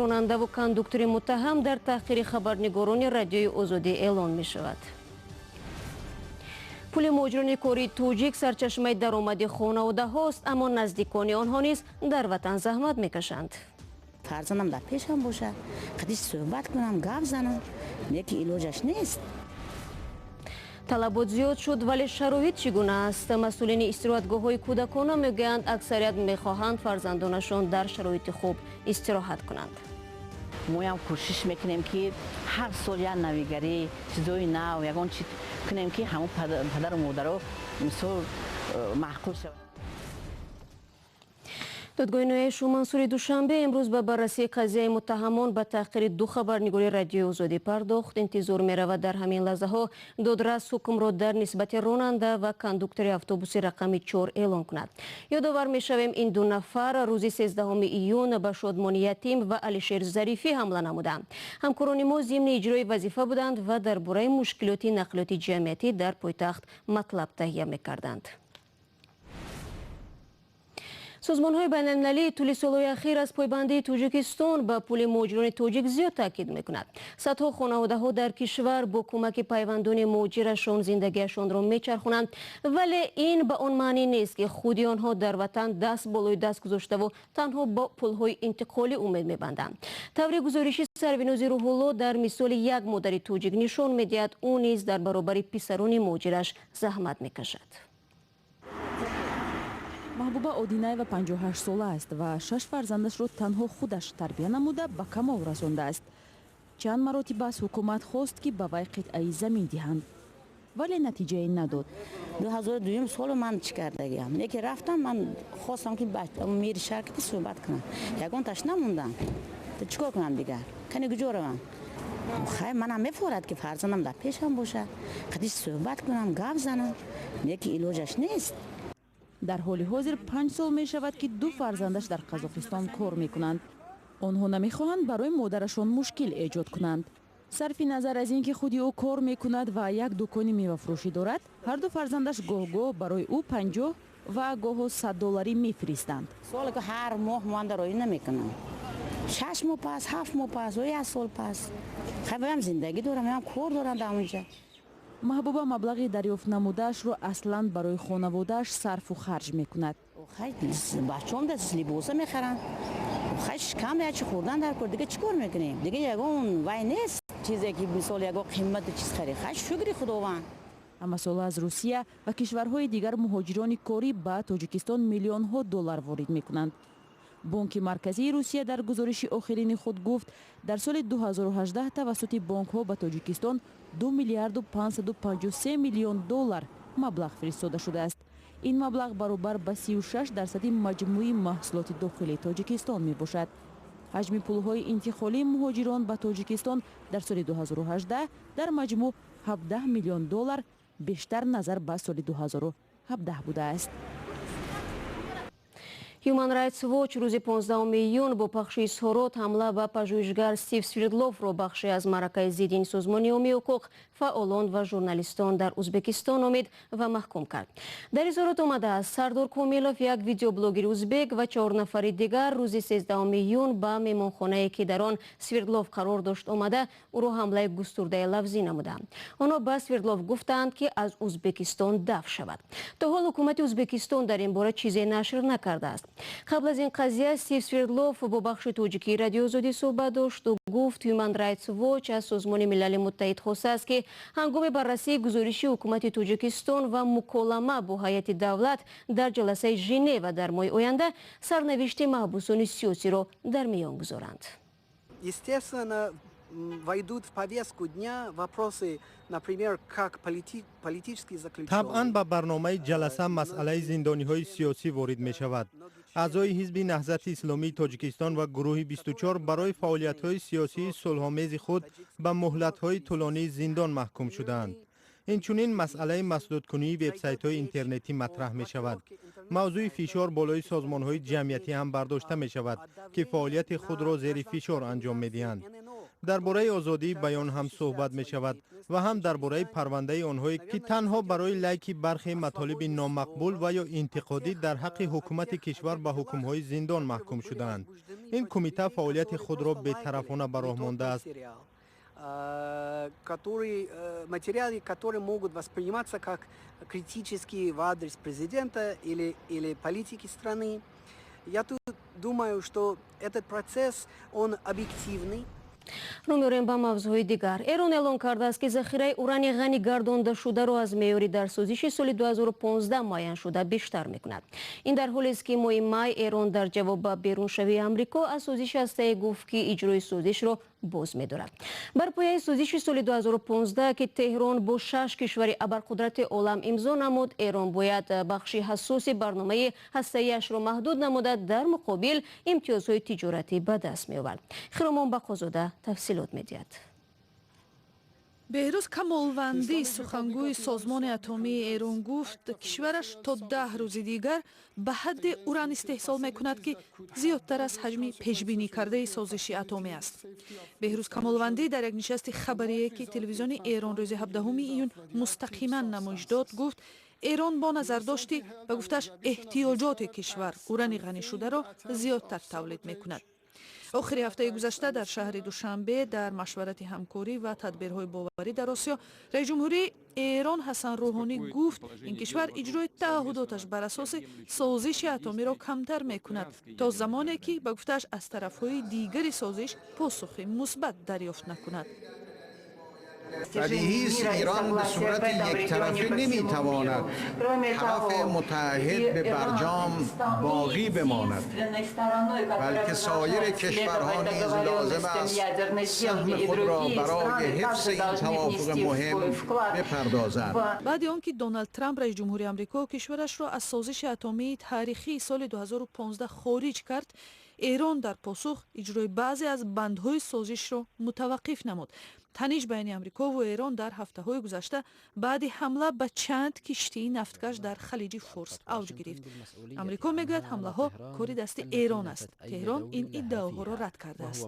Ронандаву кондуктори муттаҳам дар таҳқири хабарнигорони Радиои Озодӣ эълон мешавад. Пули муҳоҷирони кории тоҷик сарчашмаи даромади хонаводаҳост, аммо наздикони онҳо низ дар ватан заҳмат мекашанд. Фарзандам дар пешам бошад, қадиш суҳбат кунам, гап занам, леки илоҷаш нест. Талабот зиёд шуд, вале шароит чӣ гуна аст? Масъулини истироҳатгоҳҳои кӯдакона мегӯянд, аксарият мехоҳанд фарзандонашон дар шароити хуб истироҳат кунанд. Моям кӯшиш мекунем, ки ҳар сол як навигарӣ, чизои нав, ягон чи кунем, ки ҳамон падару модаро мисол маъқул шавад. Додгоҳи ноҳияи Шоҳмансури Душанбе имрӯз ба баррасии қазияи муттаҳамон ба таҳқири ду хабарнигори Радиои Озодӣ пардохт. Интизор меравад, дар ҳамин лаҳзаҳо додрас ҳукмро дар нисбати ронанда ва кондуктори автобуси рақами 4 эълон кунад. Ёдовар мешавем, ин ду нафар рӯзи 13 июн ба Шодмони Ятим ва Алишер Зарифӣ ҳамла намуданд. Ҳамкорони мо зимни иҷрои вазифа буданд ва дар бораи мушкилоти нақлиёти ҷамъиятӣ дар пойтахт матлаб таҳия мекарданд. Созмонҳои байналмилалӣ тӯли солҳои ахир аз пойбандии Тоҷикистон ба пули муҳоҷирони тоҷик зиёд таъкид мекунад. Садҳо хонаводаҳо дар кишвар бо кӯмаки пайвандони муҳоҷирашон зиндагиашонро мечархонанд, вале ин ба он маънӣ нест, ки худи онҳо дар ватан даст болои даст гузоштаву танҳо бо пулҳои интиқолӣ умед мебанданд. Таври гузориши Сарвинози Рӯҳулло дар мисоли як модари тоҷик нишон медиҳад, ӯ низ дар баробари писарони муҳоҷираш заҳмат мекашад. Маҳбуба Одинаева 58 сола аст ва шаш фарзандашро танҳо худаш тарбия намуда, ба камол расондааст. Чанд маротиба аз ҳукумат хост, ки ба вай қитъаи замин диҳанд, вале натиҷае надод. 2002 солу ман чӣ кардагиам, яке рафтам, ман хостам, ки мери шаркати суҳбат кунам, ягонташ намондам. Чӣ кор кунам дигар? Кани куҷо равам? Хай, манам мефорад, ки фарзандам дар пешам бошад, қадиш суҳбат кунам, гап занам, леки илоҷаш нест. Дар ҳоли ҳозир 5 сол мешавад, ки ду фарзандаш дар Қазоқистон кор мекунанд. Онҳо намехоҳанд барои модарашон мушкил эҷод кунанд. Сарфи назар аз ин ки худи ӯ кор мекунад ва як дукони мевафурӯшӣ дорад, ҳарду фарзандаш гоҳ-гоҳ барои ӯ 50 ва гоҳо 100 долларӣ мефиристанд. Соле ки ҳар моҳ ман дароӣ намекунам, 6 моҳ пас, 7 моҳ пас ё як сол пас. Хай, воям зиндагӣ дорам, ям кор дорам дар онҷа. Маҳбуба маблағи дарёфт намудаашро аслан барои хонаводааш сарфу харҷ мекунад. Хай, бачаам да либоса мехарам, хай, шикам ячи хӯрдан дар кор. Дига чӣ кор мекунем? Дига ягон вай нест, чизе ки мисол ягон қимати чиз харид. Хай, шукри Худованд. Ҳамасола аз Русия ва кишварҳои дигар муҳоҷирони корӣ ба Тоҷикистон миллионҳо доллар ворид мекунанд. Бонки Марказии Русия дар гузориши охирини худ гуфт, дар соли 2018 тавассути бонкҳо ба Тоҷикистон 2 миллиарду 553 миллион доллар маблағ фиристода шудааст. Ин маблағ баробар ба 36 дарсади маҷмӯи маҳсулоти дохилии Тоҷикистон мебошад. Ҳаҷми пулҳои интиқолии муҳоҷирон ба Тоҷикистон дар соли 2018 дар маҷмӯъ 17 миллион доллар бештар назар ба соли 2017 будааст. Human Rights Watch рӯзи 15 июн бо пахши изҳорот ҳамла ба пажӯҳишгар Стив Свердловро бахше аз маъракаи зидди ин созмони ҳомии ҳуқуқ, фаъолон ва журналистон дар Узбекистон номид ва маҳкум кард. Дар изҳорот омадааст, Сардор Комилов, як видеоблогери узбек, ва чор нафари дигар рӯзи 13 июн ба меҳмонхонае, ки дар он Свердлов қарор дошт, омада, ӯро ҳамлаи густурдаи лафзӣ намуданд. Онҳо ба Свердлов гуфтанд, ки аз Узбекистон дафт шавад. То ҳол ҳукумати Узбекистон дар ин бора чизе нашр накардааст. Қабл аз ин қазия Стив Свердлов бо бахши тоҷикии Радиои Озодӣ суҳбат дошт. Ӯ гуфт, Human Rights Watch аз Созмони Милали Муттаҳид хостааст, ки ҳангоми баррасии гузориши ҳукумати Тоҷикистон ва муколама бо ҳайати давлат дар ҷаласаи Женева дар моҳи оянда сарнавишти маҳбусони сиёсиро дар миён гузоранд. Естественно, войдут в повестку дня вопросы, например, как политические заключенные. Табъан, ба барномаи ҷаласа масъалаи зиндониҳои сиёсӣ ворид мешавад. Аъзои Ҳизби Наҳзати Исломии Тоҷикистон ва гурӯҳи 24 барои фаъолиятҳои сиёсии сулҳомези худ ба муҳлатҳои тӯлонии зиндон маҳкум шудаанд. Инчунин масъалаи масдудкунии вебсайтҳои интернетӣ матраҳ мешавад. Мавзӯи фишор болои созмонҳои ҷамъиятӣ ҳам бардошта мешавад, ки фаъолияти худро зери фишор анҷом медиҳанд. Дар бораи озодии баён ҳам суҳбат мешавад ва ҳам дар бораи парвандаи онҳое, ки танҳо барои лайки бархе матолиби номақбул ва ё интиқодӣ дар ҳаққи ҳукумати кишвар ба ҳукмҳои зиндон маҳкум шудаанд. Ин кумита фаъолияти худро бетарафона ба роҳ мондааст. Которые, материалы, которые могут восприниматься как критические в адрес президента или политики страны. Я тут думаю, что этот процесс, он объективный. Рӯ меорем ба мавзӯъҳои дигар. Эрон эълон кардааст, ки захираи урани ғанӣ гардондашударо аз меъёри дар созиши соли 2015 муайяншуда бештар мекунад. Ин дар ҳолест, ки моҳи май Эрон дар ҷавоб ба беруншавии Амрико аз созиши ҳастаӣ гуфт, ки иҷрои созишро боз медорад. Бар пояи созиши соли 2015, ки Теҳрон бо шаш кишвари абарқудрати олам имзо намуд, Эрон бояд бахши ҳассоси барномаи ҳастаиашро маҳдуд намуда, дар муқобил имтиёзҳои тиҷоратӣ ба даст меовард. Хиромон Бақозода тафсилот медиҳад. Беҳрӯз Камолвандӣ, сухангӯи Созмони атомии Эрон, гуфт, кишвараш то 10 рӯзи дигар ба ҳадде уран истеҳсол мекунад, ки зиёдтар аз ҳаҷми пешбинӣ кардаи созиши атомӣ аст. Беҳрӯз Камолвандӣ дар як нишасти хабарие, ки телевизиони Эрон рӯзи 17 июн мустақиман намоиш дод, гуфт, Эрон бо назардошти, ба гуфташ, эҳтиёҷоти кишвар урани ғанишударо зиёдтар тавлид мекунад. Охири ҳафтаи гузашта дар шаҳри Душанбе, дар машварати ҳамкорӣ ва тадбирҳои боварӣ дар Осиё, раисҷумҳурии Эрон Ҳасан Рӯҳонӣ гуфт, ин кишвар иҷрои таъҳудоташ бар асоси созиши атомиро камтар мекунад, то замоне ки, ба гуфтааш, аз тарафҳои дигари созиш посухи мусбат дарёфт накунад. بدیهی است ایران به صورت یک طرفه نمیتواند طرف متعهد به برجام باقی بماند، بلکه سایر کشورها نیز لازم است سهم خود را برای حفظ این توافق مهم بپردازند. Баъди он ки Доналд Трамп, раиси ҷумҳури Амрико, кишварашро аз созиши атомии таърихии соли 2015 хориҷ кард, Эрон дар посух иҷрои баъзе аз бандҳои созишро мутаваққиф намуд. Таниш байни Амрикову Эрон дар ҳафтаҳои гузашта баъди ҳамла ба чанд киштии нафткаш дар Халиҷи Форс авҷ гирифт. Амрико мегӯяд, ҳамлаҳо кори дасти Эрон аст. Теҳрон ин иддаоҳоро рад кардааст.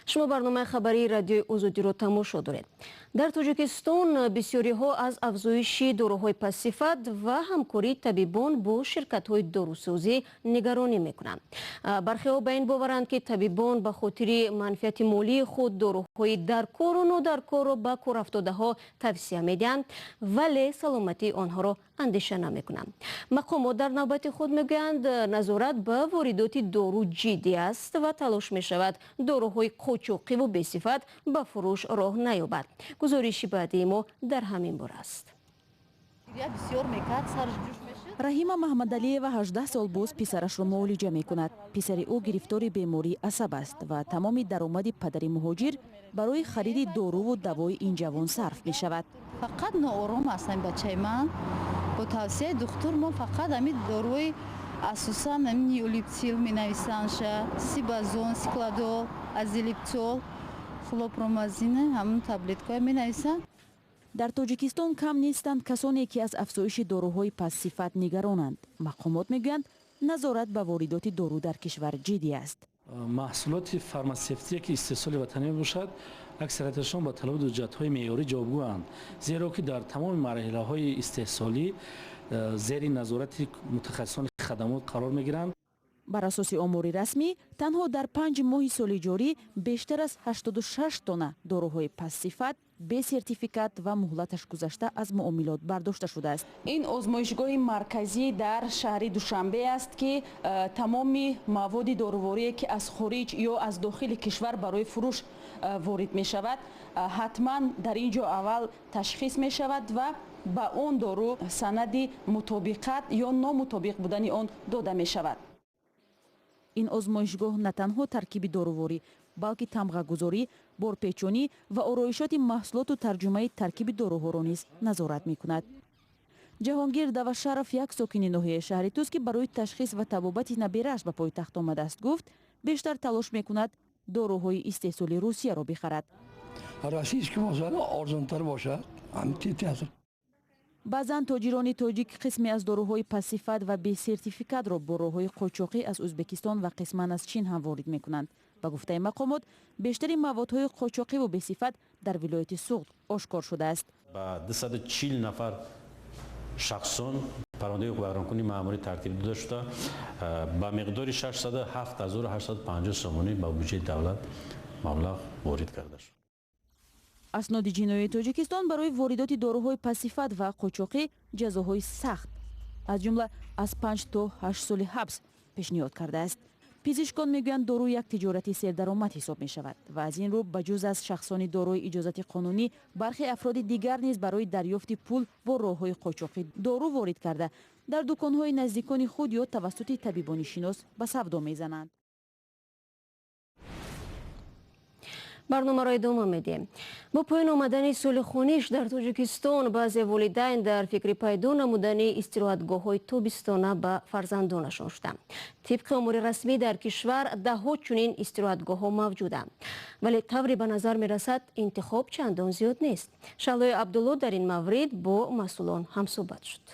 Шумо барномаи хабарии Радиои Озодиро тамошо доред. Дар Тоҷикистон бисёриҳо аз афзоиши доруҳои пастсифат ва ҳамкории табибон бо ширкатҳои дорусозӣ нигаронӣ мекунанд. Бархеҳо ба ин боваранд, ки табибон ба хотири манфиати молии худ доруҳои даркору нодаркорро ба корафтодаҳо тавсия медиҳанд, вале саломатии онҳоро андеша намекунанд. Мақомот дар навбати худ мегӯянд, назорат ба воридоти дору ҷиддӣ аст ва талош мешавад, доруҳои қочоқиву бесифат ба фурӯш роҳ наёбад. Гузориши баъдии мо дар ҳамин бора аст. Раҳима Маҳмадалиева 18 сол боз писарашро муолиҷа мекунад. Писари ӯ гирифтори бемории асаб аст ва тамоми даромади падари муҳоҷир барои хариди доруву давои ин ҷавон сарф мешавад. Фақат ноором аст ҳамин бачаи ман. Бо тавсияи духтур мо фақат ҳамин доруи, асосан ҳамин неулептил менависандша, сибазон, сикладол, азилептол, хлорпромазин, ҳамун таблеткаҳо менависанд. Дар Тоҷикистон кам нестанд касоне, ки аз афзоиши доруҳои пастсифат нигаронанд. Мақомот мегӯянд, назорат ба воридоти дору дар кишвар ҷиддӣ аст. Маҳсулоти фарматсевтие, ки истеҳсоли ватанӣ мебошад, аксарияташон ба талаботи ҳуҷҷатҳои меъёрӣ ҷавобгӯанд, зеро ки дар тамоми марҳилаҳои истеҳсолӣ зери назорати мутахассисони хадамот қарор мегиранд. Бар асоси омори расмӣ, танҳо дар 5 моҳи соли ҷорӣ бештар аз 86 тонна доруҳои пастсифат, бесертификат ва муҳлаташ гузашта аз муомилот бардошта шудааст. Ин озмоишгоҳи марказӣ дар шаҳри Душанбе аст, ки тамоми маводи доруворие, ки аз хориҷ ё аз дохили кишвар барои фурӯш ворид мешавад, ҳатман дар ин ҷо аввал ташхис мешавад ва ба он дору санади мутобиқат ё номутобиқ будани он дода мешавад. Ин озмоишгоҳ на танҳо таркиби доруворӣ, балки тамғагузорӣ, борпечонӣ ва ороишоти маҳсулоту тарҷумаи таркиби доруҳоро низ назорат мекунад. Ҷаҳонгир Давашаров, як сокини ноҳияи шаҳри Тӯс, ки барои ташхис ва табобати набирааш ба пойтахт омадааст, гуфт, бештар талош мекунад доруҳои истеҳсоли Русияро бихарад. Российский бошад, арзонтар бошад. Баъзан тоҷирони тоҷик қисме аз доруҳои пастсифат ва бесертификатро бо роҳҳои қочоқӣ аз Ӯзбекистон ва қисман аз Чин ҳам ворид мекунанд. Ба гуфтаи мақомот, бештари маводҳои қочоқиву бесифат дар вилояти Суғд ошкор шудааст. Ба 240 нафар шахсон парвандаи ҳуқуқвайронкунии маъмурӣ тартиб дода шуда, ба миқдори 607 850 сомонӣ ба буҷети давлат маблағ ворид карда шуд. Асноди ҷиноии Тоҷикистон барои воридоти доруҳои пастсифат ва қочоқӣ ҷазоҳои сахт, аз ҷумла аз 5 то 8 соли ҳабс пешниҳод кардааст. Пизишкон мегӯянд, дору як тиҷорати сердаромад ҳисоб мешавад ва аз ин рӯ, ба ҷуз аз шахсони дорои иҷозати қонунӣ, бархе афроди дигар низ барои дарёфти пул бо роҳҳои қочоқӣ дору ворид карда, дар дуконҳои наздикони худ ё тавассути табибони шинос ба савдо мезананд. Барномаро идома медиҳем. Бо поён омадани соли хониш дар Тоҷикистон баъзе волидайн дар фикри пайдо намудани истироҳатгоҳҳои тобистона ба фарзандонашон шуданд. Тибқи омори расмӣ, дар кишвар даҳҳо чунин истироҳатгоҳҳо мавҷуданд, вале тавре ба назар мерасад, интихоб чандон зиёд нест. Шаҳлои Абдулло дар ин маврид бо масъулон ҳамсӯҳбат шуд.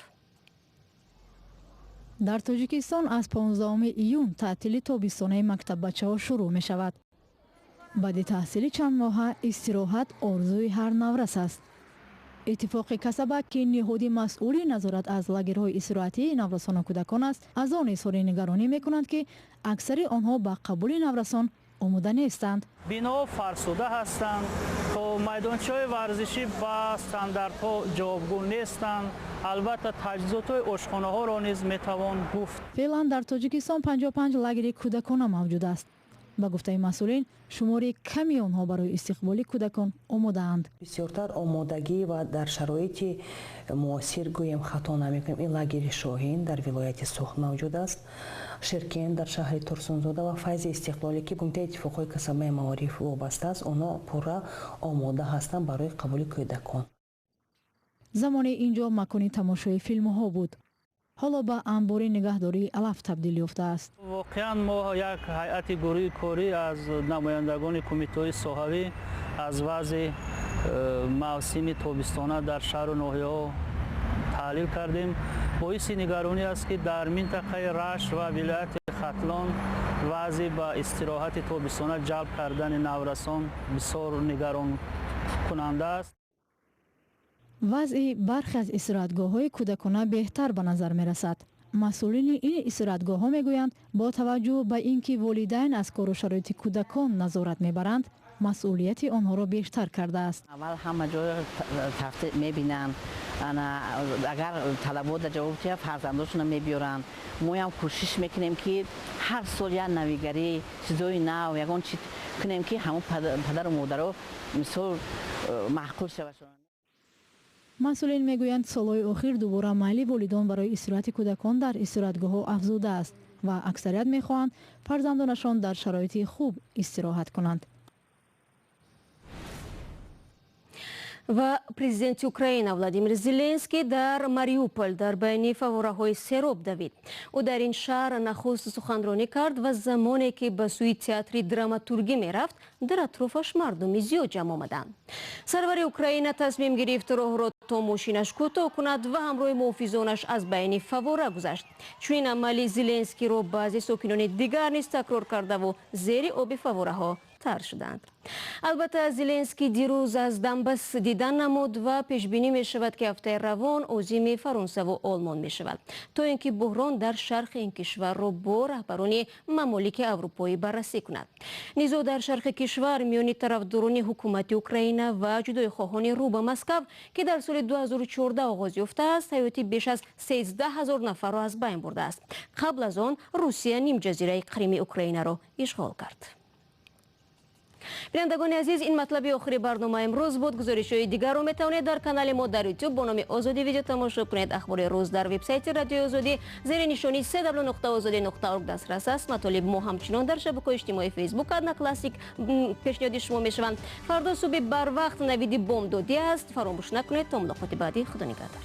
Дар Тоҷикистон аз 15 июн таътили тобистонаи мактаббачаҳо шурӯъ мешавад. Баъди таҳсили чанд моҳа истироҳат орзуи ҳар наврас аст. Иттифоқи Касаба, ки ниҳоди масъули назорат аз лагерҳои истироҳатии наврасону кӯдакон аст, аз он изҳори нигаронӣ мекунанд, ки аксари онҳо ба қабули наврасон омода нестанд. Биноҳо фарсуда ҳастанд, то майдончаҳои варзишӣ ба стандартҳо ҷавобгӯ нестанд. Албатта, таҷҳизотҳои ошхонаҳоро низ метавон гуфт. Феълан дар Тоҷикистон 55 лагери кӯдакона мавҷуд аст. Ба гуфтаи масъулин, шумори ками онҳо барои истиқболи кӯдакон омодаанд. Бисёртар омодагӣ ва дар шароити муосир гӯем, хато намекунем, ин лагери Шоҳин дар вилояти Суғд мавҷуд аст, Ширкен дар шаҳри Турсунзода ва Файзи Истиқлолӣ, ки Кумитаи иттифоқҳои касабаи маориф вобаста аст. Онҳо пурра омода ҳастанд барои қабули кӯдакон. Замоне ин ҷо макони тамошои филмҳо буд, ҳоло ба анбори нигаҳдории алаф табдил ёфтааст. Воқеан, мо як ҳайати гурӯҳи корӣ аз намояндагони кумитаҳои соҳавӣ аз вазъи мавсими тобистона дар шаҳру ноҳияҳо таҳлил кардем. Боиси нигаронӣ аст, ки дар минтақаи Рашт ва вилояти Хатлон вазъи ба истироҳати тобистона ҷалб кардани наврасон бисёр нигаронкунанда аст. Вазъи бархе аз истироҳатгоҳҳои кӯдакона беҳтар ба назар мерасад. Масъулини ин истироҳатгоҳҳо мегӯянд, бо таваҷҷӯҳ ба ин ки волидайн аз кору шароити кӯдакон назорат мебаранд, масъулияти онҳоро бештар кардааст. Аввал ҳама ҷой мебинанд, агар талабота ҷавоб диҳад, фарзандошонро мебиёранд. Моям кӯшиш мекунем, ки ҳар сол як навигарӣ, чизои нав, ягон чи кунем, ки ҳамон падару модаро мисол маъқул шавад. Масъулин мегӯянд, солҳои охир дубора майли волидон барои истироҳати кӯдакон дар истироҳатгоҳҳо афзудааст ва аксарият мехоҳанд фарзандонашон дар шароити хуб истироҳат кунанд. Ва президенти Украина Владимир Зеленский дар Мариуполь дар байни фаввораҳои сероб давид. Ӯ дар ин шаҳр нахуст суханронӣ кард ва замоне ки ба сӯи театри драматургӣ мерафт, дар атрофаш мардуми зиёд ҷамъ омаданд. Сарвари Украина тасмим гирифт роҳро то мошинаш кӯтоҳ кунад ва ҳамроҳи муҳофизонаш аз байни фаввора гузашт. Чунин амали Зеленскийро баъзе сокинони дигар низ такрор кардаву зери оби фаввораҳо тар шуданд. Албатта, Зеленский дирӯз аз Донбасс дидан намуд ва пешбинӣ мешавад, ки ҳафтаи равон озими Фаронсаву Олмон мешавад, то ин ки буҳрон дар шарқи ин кишварро бо раҳбарони мамолики аврупоӣ баррасӣ кунад. Низоъ дар шарқи кишвар миёни тарафдорони ҳукумати Украина ва ҷудоихоҳони рӯ ба Москав, ки дар соли 2014 оғоз ёфтааст, ҳаёти беш аз 13 ҳазор нафарро аз байн бурдааст. Қабл аз он Русия нимҷазираи Қрими Украинаро ишғол кард. Бинандагони азиз, ин матлаби охири барнома имрӯз буд. Гузоришҳои дигарро метавонед дар канали мо дар Ютуб бо номи Озодӣ Видео тамошо кунед. Ахбори рӯз дар вебсайти Радиои Озодӣ зери нишони cw.ozodi.org дастрас аст. Матолиби мо ҳамчунон дар шабакаҳои иҷтимоии Фейсбук, Одноклассник пешниҳоди шумо мешаванд. Фардо субҳи барвақт навиди бомдодӣ аст. Фаромӯш накунед. То мулоқоти баъдӣ, Худо нигаҳдор.